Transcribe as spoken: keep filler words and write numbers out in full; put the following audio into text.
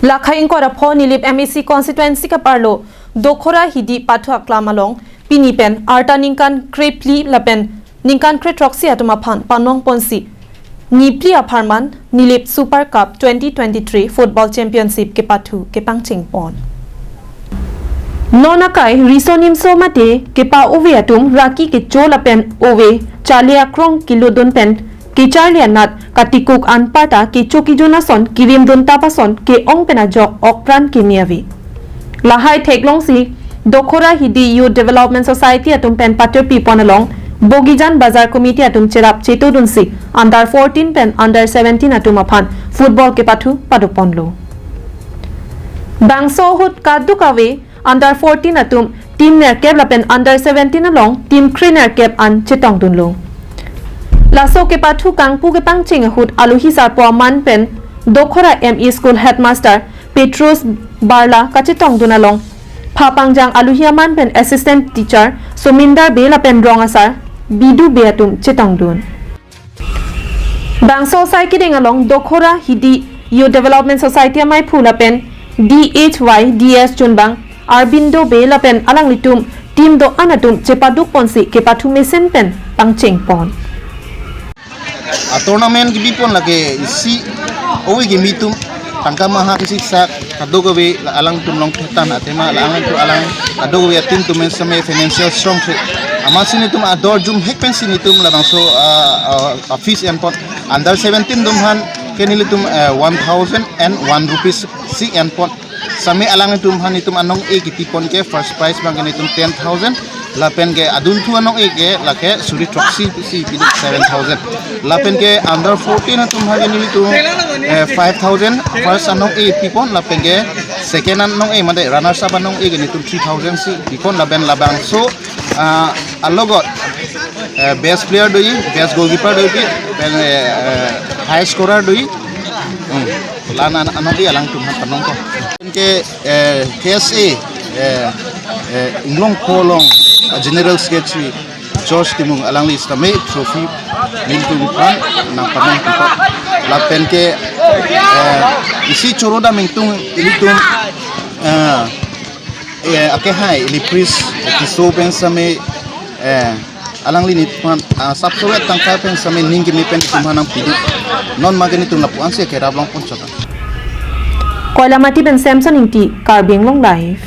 Lakhai ingkoi ra pho Nilip M A C constituency kaparlo Dokhora Hidi Pathu Aklam along pini pen arta ningkan krephli lapen ningkan krethroksi atum aphan panong ponsi niphli apharman Nilip Super Cup twenty twenty-three Football Championship kepathu kepangcheng pon. Non akai riso nimso mate kepa-ove atum raki kecho lapen ove charli akrong kelutdun pen kecharli anat katikuk anparta kecho kejun ason kerimdun tap ason ke-ong pen ajok okpran keme ave. Lahai theklongsi Dokhora Hidi Youth Development Society atum pen paterpi pon along Bogijan Bazar Committee atum cherap chetodunsi under fourteen pen under seventeen atum aphan football kepathu pado ponlo. Bangso ahut kaduk ave under fourteen atum team nerkep lapen under seventeen along team krenerkep an chetongdunlo. Laso kepathu kangpu kepangcheng ahut alohi sarpo aman pen Dokhora M E School Headmaster Petrus Barla kachetongdun along pha pangjang alohi aman pen Assistant Teacher Somindar Bey lapen rong asar Bidu Bey atum chetongdun. Bangso asai kedeng along Dokhora Hidi Youth Development Society amaiphu lapen D H Y D S chunbang Arbindo Bey lapen alanglitum team do-an atum chepaduk ponsi kepathu mesen pen pangcheng pon. A tournament kebi pon lake isi ove kimi atum tangka maha kisi sak kadokave la alangtum along thetan athema la alangtum alang kadokave atum atum same financial strong the. Amatsi netum ador jumhek pensi netum labangso, ah, ah, ah, fees enpon. Under seventeen atum aphan ke nelitum, eh, one thousand and one rupees si enpon. Same alangtum aphan netum anong-e kepi pon ke first prize abang ke netum ten thousand. Lapen ke adunthu anong-e ke lake suri throksi si piduk seven thousand. Lapen ke under fourteen atum aphan ke nelitum, eh, five thousand first anong-e pi pon, lapen ke second anong-e mate runners up anong-e ke netum three thousand si pi pon, lapen labangso, ah, alogot, eh, best player doji, best goalkeeper doji, pen, eh, eh, high scorer doji. Hmm. La-an anong-e alangtum aphan panong ko. Ke, eh, K S A, eh, eh, Inglong Kolong, eh, General Secretary George Timung alangli sitame trophy nelitum aphan nangpanong pipo. Lapen ke, eh, isi choro dam ingtung ilitum, eh, eh, akehai ili priest Tisso pen same, eh, alangli netum aphan, ah, sapso vet tangka pen same ning keme pen netum aphan nangpidun. Non ma ke netum lapu-an si kerap long pon chota. Koilamati pen Samson Ingti, Karbi Anglong Live.